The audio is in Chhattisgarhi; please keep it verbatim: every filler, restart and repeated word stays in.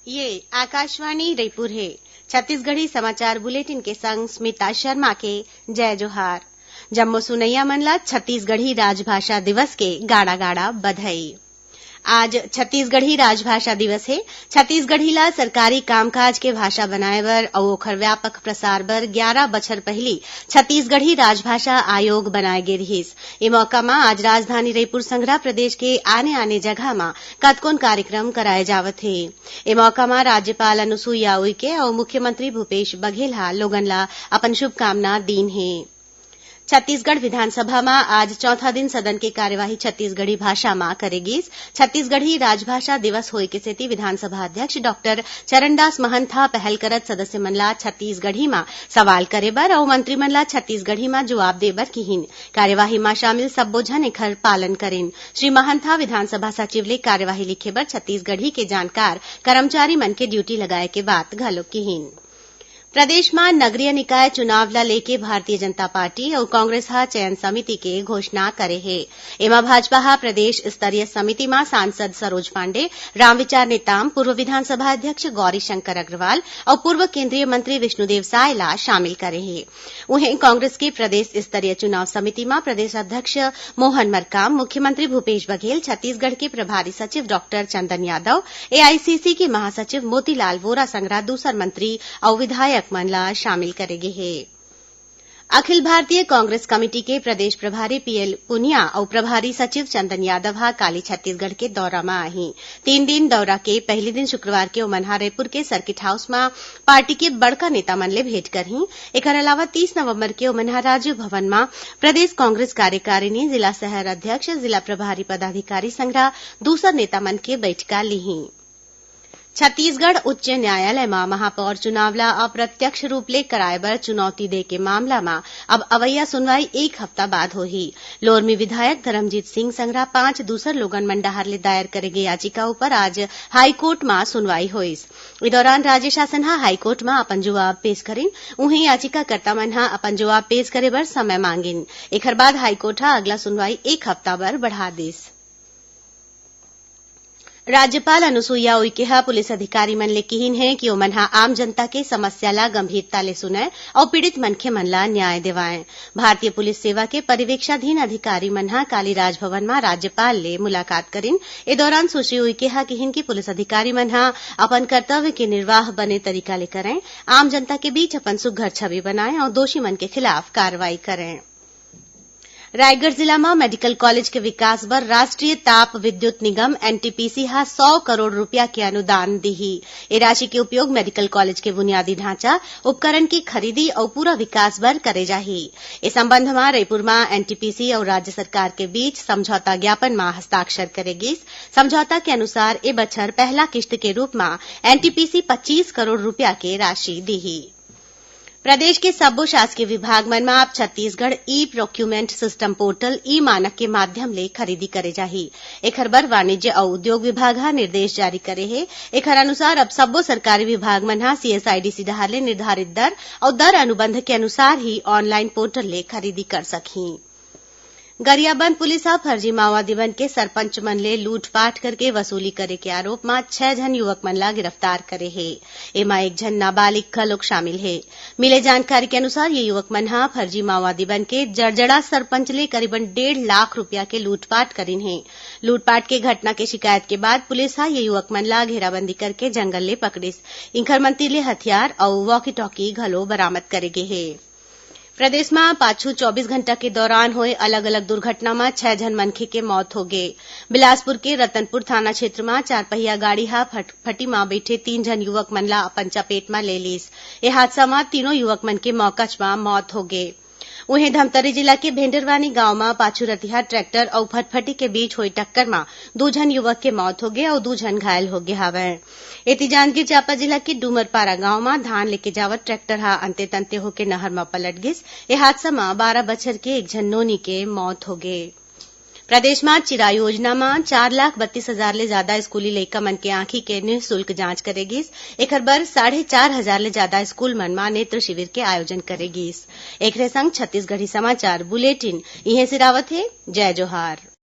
ये आकाशवाणी रईपुर हे। छत्तीसगढ़ी समाचार बुलेटिन के संग स्मिता शर्मा के जय जोहार। जम्मो सुनइया मन ला छत्तीसगढ़ी राजभाषा दिवस के गाड़ा-गाड़ा बधाई। आज छत्तीसगढ़ी राजभाषा दिवस हे। छत्तीसगढ़ी ला सरकारी कामकाज के भाषा बनाए बर अउ ओखर व्यापक प्रसार बर ग्यारा बछर पहिली छत्तीसगढ़ी राजभाषा आयोग बनाए गे रिहिस। ए मौका म आज राजधानी रईपुर संघरा प्रदेश के आने-आने जगह म कतकोन कार्यक्रम कराए जावत हे। ए मौका म राज्यपाल अनुसुईया उइके अउ मुख्यमंत्री भूपेश बघेल ह लोगन ला अपन शुभकामना दीन हे। छत्तीसगढ़ विधानसभा म आज चौथा दिन सदन के कार्यवाही छत्तीसगढ़ी भाषा म करे गीस। छत्तीसगढ़ी राजभाषा दिवस होए के सेती विधानसभा अध्यक्ष डॉक्टर चरणदास महंत ह पहल करत सदस्य मन ला छत्तीसगढ़ी म सवाल करे बर अउ मंत्री मन ला छत्तीसगढ़ी म जवाब दे बर किहिन। कार्यवाही म शामिल सब्बो झन एखर पालन करिन। श्री महंत ह विधानसभा सचिव ले कार्यवाही लिखे बर छत्तीसगढ़ी के जानकार कर्मचारी मन के ड्यूटी लगाए के बात घलो किहिन। प्रदेश म नगरीय निकाय चुनाव ल लेके भारतीय जनता पार्टी अउ कांग्रेस ह चयन समिति के घोषणा करे हे। एमा भाजपा ह प्रदेश स्तरीय समिति म सांसद सरोज पांडे, रामविचार नेताम, पूर्व विधानसभा अध्यक्ष गौरी शंकर अग्रवाल अउ पूर्व केंद्रीय मंत्री विष्णुदेव साय ला शामिल करे हे। उहें, कांग्रेस के प्रदेश स्तरीय चुनाव समिति म प्रदेश अध्यक्ष मोहन मरकाम, मुख्यमंत्री भूपेश बघेल, छत्तीसगढ़ के प्रभारी सचिव डॉक्टर चंदन यादव, एआईसीसी के महासचिव मोतीलाल वोरा संघरा दूसर मंत्री अउ विधायक मन ला शामिल करे गे हे। अखिल भारतीय कांग्रेस कमेटी के प्रदेश प्रभारी पीएल पुनिया अउ प्रभारी सचिव चंदन यादव ह काली छत्तीसगढ़ के दौरा म आही। तीन दिन दौरा के पहली दिन शुक्रवार के ओमन ह रायपुर के सर्किट हाउस म पार्टी के बड़का नेता मन ले भेंट करही। एखर अलावा तीस नवंबर के ओमन ह राजीव भवन म प्रदेश कांग्रेस कार्यकारिणी, जिला शहर अध्यक्ष, जिला प्रभारी पदाधिकारी संघरा दूसर नेता मन के बैठका लीही। छत्तीसगढ़ उच्च न्यायालय म महापौर चुनाव ल अप्रत्यक्ष रूप ले कराए बर चुनौती दे के मामला म अब अवइया सुनवाई एक हफ्ता बाद होही। लोरमी विधायक धर्मजीत सिंह संघरा पांच दूसर लोगन मन डहार ले दायर करे गे याचिका ऊपर आज हाईकोर्ट म सुनवाई होइस। ए दौरान राज्य शासन ह हाईकोर्ट म अपन जवाब पेश करिन। उहें, याचिकाकर्ता मन ह अपन जवाब पेश करे बर समय मांगिन। एखर बाद हाईकोर्ट ह अगला सुनवाई एक हफ्ता बर बढ़ा दिस। राज्यपाल अनुसुईया उइके ह पुलिस अधिकारी मन ले किहिन हे कि ओमन ह आम जनता के समस्या ला गंभीरता ले सुनय अउ पीड़ित मनखे मन ला न्याय देवाय। भारतीय पुलिस सेवा के परिवीक्षाधीन अधिकारी मन ह काली राजभवन म राज्यपाल ले मुलाकात करिन। ए दौरान सुश्री उइके ह किहिन कि पुलिस अधिकारी मन ह अपन कर्तव्य के निर्वाह बने तरीका ले करय, आम जनता के बीच अपन सुघ्घर छवि बनाय अउ दोषी मन के खिलाफ कार्रवाई करय। रायगढ़ जिला म मेडिकल कॉलेज के विकास बर राष्ट्रीय ताप विद्युत निगम, एनटीपीसी, ह सौ करोड़ रूपिया के अनुदान दिही। ए राशि के उपयोग मेडिकल कॉलेज के बुनियादी ढांचा, उपकरण के खरीदी अउ पूरा विकास बर करे जाही। ए संबंध म रईपुर म एनटीपीसी अउ राज्य सरकार के बीच समझौता ज्ञापन म हस्ताक्षर करे गीस। समझौता के अनुसार ए बछर पहला किस्त के रूप म एनटीपीसी पच्चीस करोड़ रूपिया के राशि दिही। प्रदेश के सब्बो शासकीय विभाग मन म अब छत्तीसगढ़ ई प्रोक्यूरमेंट सिस्टम पोर्टल, ई मानक के माध्यम ले खरीदी करे जाही। एखर बर वाणिज्य अउ उद्योग विभाग ह निर्देश जारी करे हे। एखर अनुसार अब सब्बो सरकारी विभाग मन ह सीएसआईडीसी डहार ले निर्धारित दर अउ दर अनुबंध के अनुसार ही ऑनलाइन पोर्टल ले खरीदी कर सकही। गरियाबंद पुलिस ह फर्जी माओवादी मन के सरपंच मन ले लूटपाट करके वसूली करे के आरोप म छह झन युवक मन ला गिरफ्तार करे हे। एमा एक झन नाबालिग घलोक शामिल हे। मिले जानकारी के अनुसार, ये युवक मन ह फर्जी माओवादी बन के जड़जड़ा सरपंच ले करीबन डेढ़ लाख रुपया के लूटपाट करिन हे। लूटपाट के घटना के शिकायत के बाद पुलिस ह ये युवक मन ला घेराबंदी करके जंगल ले पकड़िस। इंखर मन तीर ले हथियार अउ वॉकी टॉकी घलो बरामद करे गे हे। प्रदेश म पाछू चौबीस घंटा के दौरान होए अलग-अलग दुर्घटना म छह झन मनखे के मौत होगे। बिलासपुर के रतनपुर थाना क्षेत्र म चारपहिया गाड़ी ह फटफटी म बइठे तीन झन युवक मन ला अपन चपेट म ले लीस। ए हादसा म तीनों युवक मन के मौकच म मौत होगे। उहें, धमतरी जिला के भेंडरवानी गांव म पाछू रतिहा ट्रैक्टर अउ फटफटी के बीच होए टक्कर म दू झन युवक के मौत होगे अउ दू झन घायल होगे हावय। एती, जांजगीर चांपा जिला के डूमरपारा गांव म धान लेके जावत ट्रैक्टर ह अंते-तंते होके नहर म पलट गिस। ए हादसा म बारह बछर के एक झन नोनी के मौत होगे। प्रदेश म चिरा योजना म चार लाख बत्तीस हजार ले जादा स्कूली लइका मन के आंखी के निःशुल्क जांच करे गिस। एखर बर साढ़े चार हजार ले जादा स्कूल मन म नेत्र शिविर के आयोजन करे गिस। एखरे संग छत्तीसगढ़ी समाचार बुलेटिन इहें सिरावत हे। जय जोहार।